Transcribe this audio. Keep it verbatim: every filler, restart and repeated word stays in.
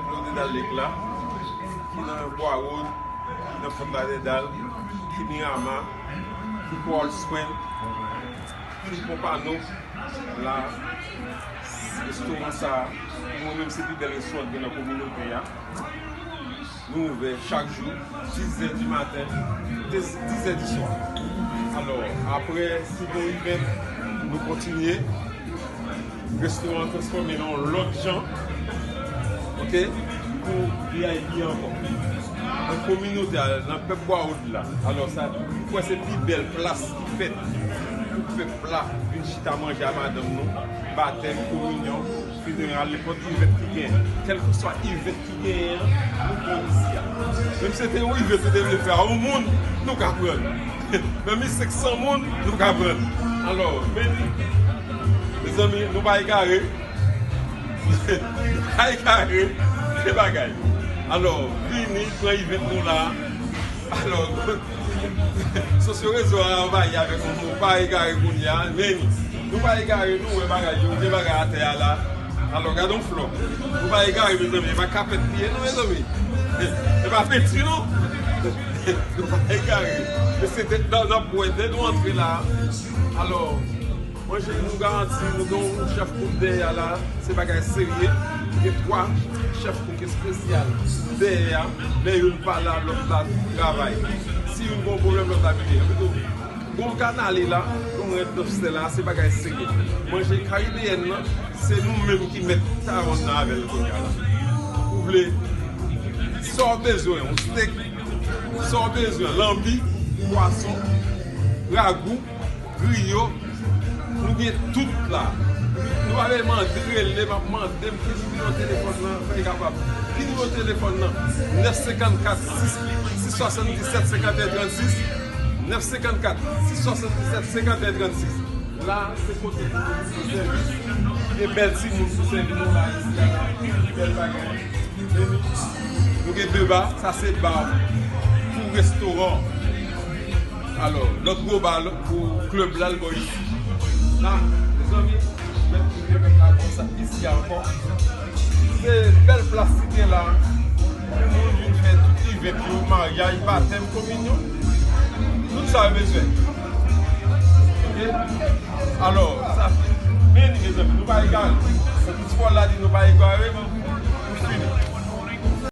Blondedal Lake la, ki nan Bwa Wod, ki nan Fòt Ladèdal, ki Mirama, ki Coral Springs, ki Pompano. La, restoran sa, nou menm se pi bèl restoran ki gen nan kominote a. Nou ouvè chak jou, dizè di maten, dizè di swa. Alò, apre, si gon event, nou kontinye. Restoran an transfòme nan yon lòt jan, oke, pou V I P ankò. Nan kominote a, nan pèp Bwa Wod la. Alò, sa, m kwè se pi bèl plas ki fèt pou pèp la vin chita manje a madanm nou, batèm, kominyon, fineral, nenpòt event ki genyen. Kèlkeswa event ki genyen an, nou bon isi a. Menm si se te yon event, se te vle fè a yon moun, nou ka pran l. Menm si se senk san moun, nou ka pran l. Alò, vini. Mezanmi, nou pa egare. Nou pa egare. Se bagay. Alò, vini, pran event nou la. Alò, sosyo rezo a anvayi avèk nou. Nou pa egare kounye a. Vini. Nou pa egare, nou wè bagay yo, gen bagay atè a la. Alò, gade yon flò. Nou pa egare, mezanmi. E pa kapèt li ye, non, mezanmi. E pa penti, non. Nou pa egare. E se te, n ap, n ap wè, dè nou antre la. Alò, manje nou garanti, nou gen yon chèf kouk dèyè a la. Se bagay serye. Gen twa chèf kouk espesyal dèyè a. Men youn pa la, lòt la travay. Si youn gen yon pwoblèm, lòt la vini. Gon kanale la, gon rèd lobstè la, se bagay serye. Manje karibeyèn nan, se nou menm ki mèt tawon nan avè l kounye a la. Ou vle, sa w bezwen, yon steak, sa w bezwen, lanbi, pwason, ragou, griyo, nou gen tout la. Nou pa bezwen mande, rele, m ap mande m ki nimewo telefòn nan, fè kapab. Ki nimewo telefòn nan? Nèf senkannkat, sis, sis swasanndisèt, senkanteyen trannsis. Nèf senkannkat, sis swasanndisèt, senkanteyen trannsis. La, se kote pou nou sèvi. Gen bèl timoun pou sèvi nou la, isi a la. Bèl bagay. Nou gen de ba, sa se ba pou restoran. Alò, lòt gwo ba pou klèb la, l bò isi. La, mezanmi, mèt nou gen mèt la konsa, isi a ankò. Se bèl plas ki gen la. Pou moun vin fè tout event yo, maryaj, batèm, kominyon. Tout sa yo bezwen. Oke? Alò, sa fin. Men, mezanmi, nou pa egare. Ti pòl la di nou pa egare.